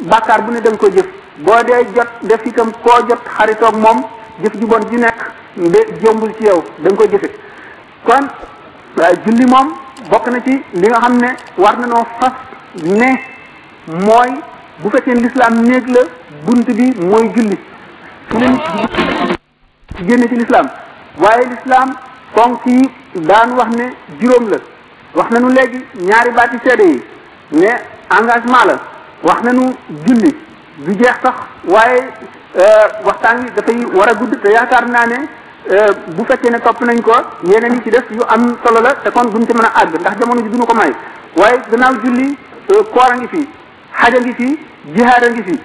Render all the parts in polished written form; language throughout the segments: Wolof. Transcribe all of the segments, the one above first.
bàkkaar bu ne da nga ko jëf boo dee jot def itam koo jot xaritoog moom jëf ju bon ju nekk de jombul ci yow da nga ko jëfe kon julli moom bokk na ci li nga xam ne war na noo fas ne mooy bu fekkee l'islam néeg la bunt bi mooy julli su leen génne ci l'islam waaye l'islam fonk yi daan wax ne juróom la wax nañu léegi ñaari baati seede yi ne engagement la wax nañu julli du jeex sax waaye waxtaan wi dafay war a gudd te yaakaar naa ne bu fekkee ne topp nañ ko yeneen yi ci des yu am solo la te kon duñ ci mën a àgg ndax jamono ji duñu ko may waaye gannaaw julli koor a ngi fi xaj a ngi fi jihaad a ngi fi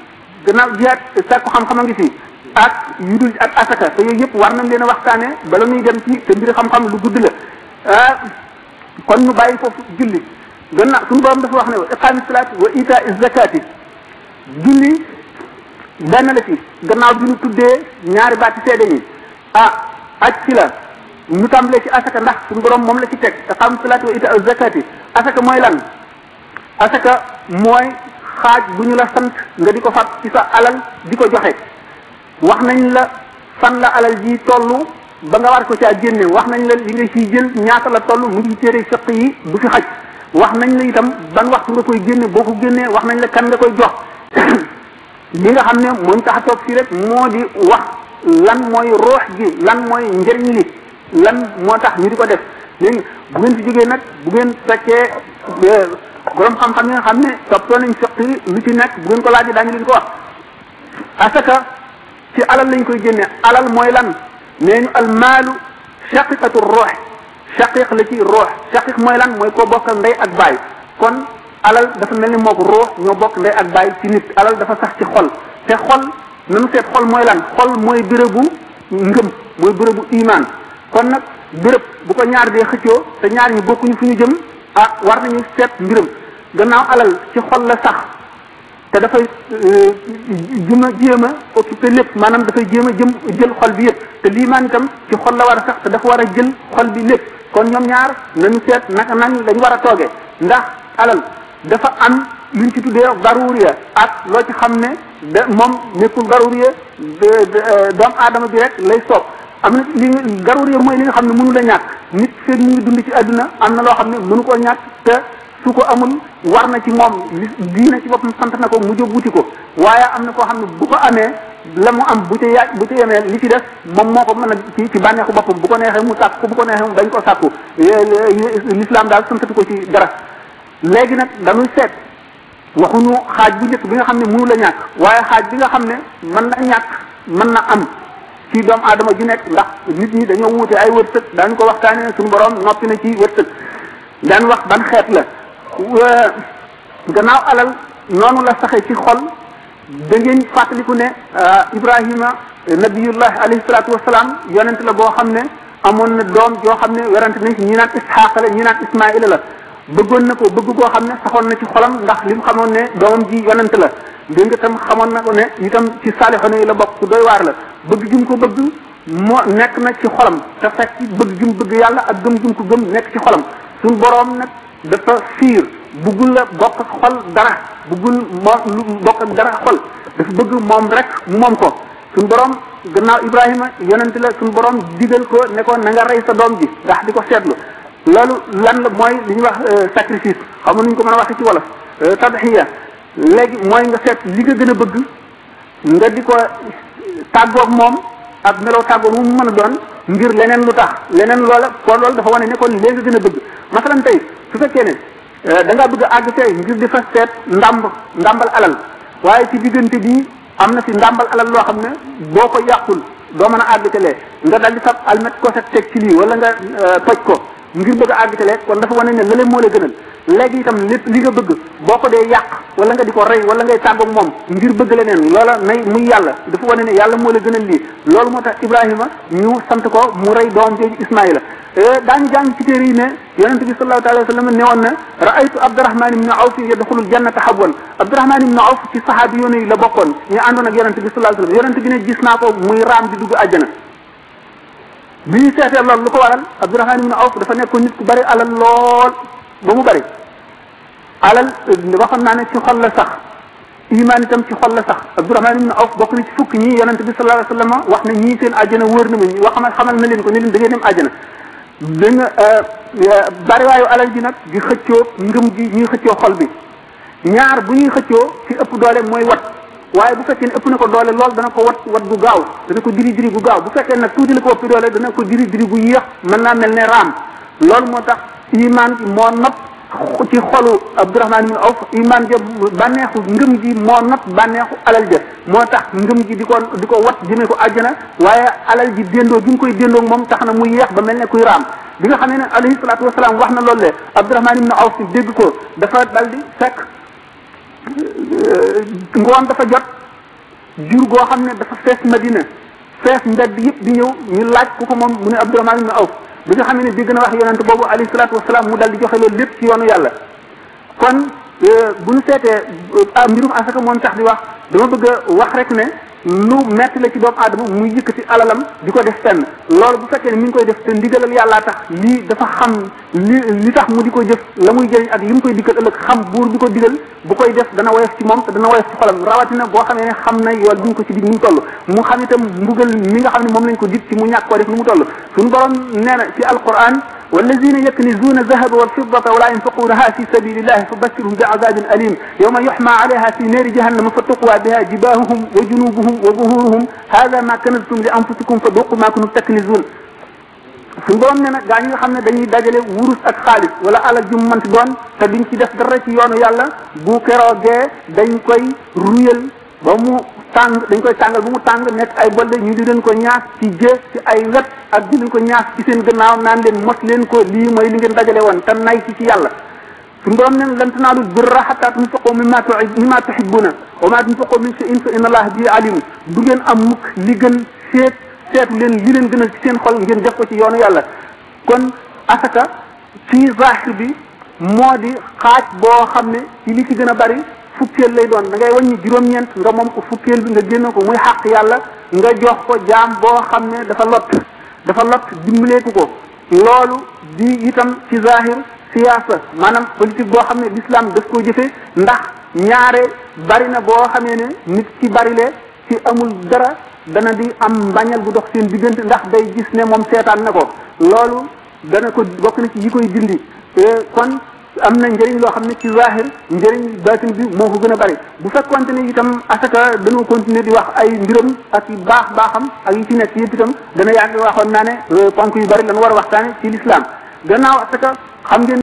gannaaw jihaad sàkku xam-xam a ngi fi ak yu dul ak asaka te yooyu yëpp war nañ leen a waxtaane bala ñuy dem ci te mbiri xam-xam lu gudd la kon ñu bàyyi foofu julli gannaaw suñu borom dafa wax ne wa iqaami salaat wa itaa zakati julli benn la ci gannaaw bi ñu tuddee ñaari baati seede ñi aj ci la ñu tàmbalee ci asaka ndax suñu borom moom la ci teg iqaami salaat wa itaa zakati asaka mooy lan asaka mooy xaaj bu ñu la sant nga di ko fab ci sa alal di ko joxe wax nañ la fan la alal ji tollu ba nga war ko caa génne wax nañ la li nga ciy jël ñaata la toll mu ngi téere fiq yi du fi xaj wax nañ la itam ban waxtu nga koy génne boo ko génnee wax nañ la kan nga koy jox li nga xam ne mooñ tax a toog fii rek moo di wax lan mooy ruux gi lan mooy njëriñ li lan moo tax ñu di ko def léegi bu ngeen fi jógee nag bu ngeen fekkee borom xam-xam yi nga xam ne toppatoo nañ fiq yi lu ci nekk bu ngeen ko laajee daañu leen ko wax asaka ci alal lañ koy génne alal mooy lan nee ñu almaalu shaqiqatu ruux shaqiq la ci ruux shaqiq mooy lan mooy koo bokkal ndey ak baay kon alal dafa mel ni moo ko ruux ñoo bokk ndey ak baay ci nit alal dafa sax ci xol te xol nanu seet xol mooy lan xol mooy bérébu ngëm mooy bérébu iman kon nag béréb bu ko ñaar dee xëccoo te ñaar ñi bokkuñu fu ñu jëm war nañu seet mbiram gannaaw alal ci xol la sax te dafay jéem a occupé lépp maanaam dafay jéem a jël xol bi yëpp te liimaan itam ci xol la war a sax te dafa war a jël xol bi lépp kon ñoom ñaar nañu seet naka nañ lañ war a toogee ndax alal dafa am luñ ci tuddee daruriya ak loo ci xam ne da moom nekkul daruriya doomu aadama bi rek lay soob am na li daruriya mooy li nga xam ne mënu la ñàkk nit feeg mu ngi dund ci àdduna am na loo xam ne mënu koo ñàkk te su ko amul war na ci moom diina ci boppam sant na ko mu jóg wuti ko waaye am na koo xam ne bu ko amee la mu am bu ca yemee li ci des moom moo ko mën a ci bànneexu boppam bu ko neexee mu sàkk ko bu ko neexee mu bañ ko sàkku l'islam daal santatu ko ci dara léegi nag dañuy seet waxuñu xaaj bu njëkk bi nga xam ne mënu la ñàkk waaye xaaj bi nga xam ne mën na ñàkk mën na am ci doomu aadama ju nekk ndax nit ñi dañoo wuute ay wërsëg daañu ko waxtaanee suñu borom noppi na ci wërsëg daan wax ban xeet la gannaaw alal noonu la saxee ci xol da ngeen fàttaliku ne Ibrahima nabiyullah alayhi salaatu wasalaam yonent la boo xam ne amoon na doom joo xam ne werante nañ ci ñi naan Isxaaqa la ñi naan Ismaïla la bëggoon na ko bëgg koo xam ne saxoon na ci xolam ndax li mu xamoon ne doomam ji yonent la dégg nga tam xamoon na ko ne itam ci saalixoon yi la bokk ku doy waar la bëgg gi mu ko bëgg moo nekk na ci xolam te fekk bëgg gi mu bëgg yàlla ak gëm gi mu ko gëm nekk ci xolam suñu boroom nag dafa fiir buggul la bokk ak xol dara buggul lu bokk ak dara xol dafa bëgg moom rek moom ko suñu borom gannaaw Ibrahima yonent la suñu borom digal ko ne ko na nga rey sa doom ji ndax di ko seetlu loolu lan la mooy li ñuy wax sacrifice xam nuñ ko mën a waxee ci wolof tadhiya léegi mooy nga seet li nga gën a bëgg nga di ko tàggoog moom ak meloo tàggoog mu mën a doon ngir leneen lu tax leneen loola kon loolu dafa wane ne kon léegi nga gën a bëgg masalan tey su fekkee ne da ngaa bëgg a àgg tey ngir di fa seet ndàmbal alal waaye ci diggante bi am na si ndàmbal alal loo xam ne boo ko yàqul doo mën a àgg te lee nga dal di fab almet ko sa teg ci lii wala nga toj ko ngir bëgg a àgg te lee kon dafa wane ne lële moo la gënal léegi itam lépp li nga bëgg boo ko dee yàq wala nga di ko rey wala ngay tàggoog moom ngir bëgg leneen loola nay muy yàlla dafa wane ne yàlla moo la gënal lii loolu moo tax Ibrahima ñu sant ko mu rey doom jooju Ismaïla daañu jàng ci téere yi ne yonent bi sallallahu alayhi wa sallam ne woon na raaytu Abdurahman ibn Awf yadxulul jannata habwan Abdurahman ibn Awf ci saxaabi yoon yi la bokkoon ñu àndoon ak yonent bi sallallahu alayhi wa sallam yonent bi ne gis naa ko muy raam di dugg àjjana bi ñu seetee loolu lu ko waral Abdurahman ibn Awf dafa nekkoon nit ku bari alal lool ba mu bari alal waxoon naa ne ci xol la sax iman itam ci xol la sax Abdurahman ibn Awf bokk na ci fukk ñi yonent bi sallallahu alayhi wasallam wax na ñii seen àjjana wóor na ma xamal na leen ko ne leen da ngeen dem àjjana da nga bariwaayu alal ji nag di xëccoo ngëm gi ñuy xëccoo xol bi ñaar bu ñuy xëccoo ci ëpp doole mooy wat waaye bu fekkee ne ëpp na ko doole lool dana ko wat gu gaaw dana ko diri gu gaaw bu fekkee nag tuuti la ko ëpp doole dana ko diri gu yéex mën naa mel ne raam loolu moo tax iman moo nopp ci xolu Abdurahman ibn Awf iman ja bànneexu ngëm ji moo nopp bànneexu alal ja moo tax ngëm ji di ko wat jëmee ko àjjana waaye alal ji déndoo gi mu koy déndoo moom tax na muy yéex ba mel ne kuy raam bi nga xam ne alayhi salaatu wasalaam wax na loolu le Abdurahman ibn Awf dégg ko dafa daldi fekk ngoon dafa jot jur goo xam ne dafa fees Madina fees mbedd yëpp di ñëw ñu laaj ku ko moom mu ne Abdurahman ibn Awf bi nga xam ne dégg na wax yonent boobu alayhi salaatu wasalaam mu dal di joxe loolu lépp ci yoonu yàlla kon bu ñu seetee mbirum asaka moom tax di wax dama bëgg a wax rek ne lu metti la ci doomu aadama muy yëkkati alalam di ko def fenn loolu bu fekkee ne mi ngi koy def te ndigalal yàllaa tax lii dafa xam li tax mu di ko jëf la muy jëriñ ak li mu koy dikkal ëllëg xam buur bi ko digal bu koy def dana woyof ci moom te dana woyof ci xolam rawatina boo xamee ne xam na yool bi ñu ko ci dig ni mu toll mu xam itam mbugal mi nga xam ne moom lañ ko dig ci mu ñàkk koo def ni mu toll suñu borom nee na ci alquran والذين يكنزون الذهب والفضة ولا ينفقونها في سبيل الله فبشرهم بعذاب أليم يوم يحمى عليها في نار جهنم فتقوى بها جباههم وجنوبهم وظهورهم هذا ما كنزتم لأنفسكم فذوقوا ما كنتم تكنزون suñu borom ne nag gaa ñi nga xam ne dañuy dajale wurus ak xaalis wala alal ju mu mënti doon te duñ ci def dara ci yoonu yàlla bu keroogee dañ koy ruyal ba mu tàng dañ koy tàngal bu mu tàng nekk ay bolde ñu di leen ko ñaas ci jë ci ay wet ak di leen ko ñaas ci seen gannaaw naan leen mos leen ko lii mooy li ngeen dajale woon te nay ci yàlla suñu borom ne lan tanaalul birra hattaa tunfiqu mimmaa tuhibbuuna wa maa tunfiqu min shay'in fa inna Allaha bihi aliim du ngeen am mukk li gën seetu leen li leen gënal ci seen xol ngeen def ko ci yoonu yàlla kon asaka ci zahir bi moo di xaaj boo xam ne ci li ci gën a bari fukkeel lay doon da ngay wàññi juróom-ñeent nga moom ko fukkeel bi nga génne ko muy xàq yàlla nga jox ko jaam boo xam ne dafa lot dimbaleeku ko loolu di itam ci zahir siyaasa maanaam politique boo xam ne l'islam daf koo jëfe ndax ñaare bari na boo xamee ne nit ci barile ci amul dara dana di am mbañal bu dox seen diggante ndax day gis ne moom seetaan na ko loolu dana ko bokk na ci yi koy dindi kon am na njëriñ loo xam ne ci zahir njëriñ baatin bi moo ko gën a bari bu fekkonte ne itam asaka dañoo continuer di wax ay mbiram ak i baaxam ak yi ci nekk yëpp itam dana yàgg waxoon naa ne ponk yu bari lan war a waxtaane ci l'islam gannaaw asaka xam ngeen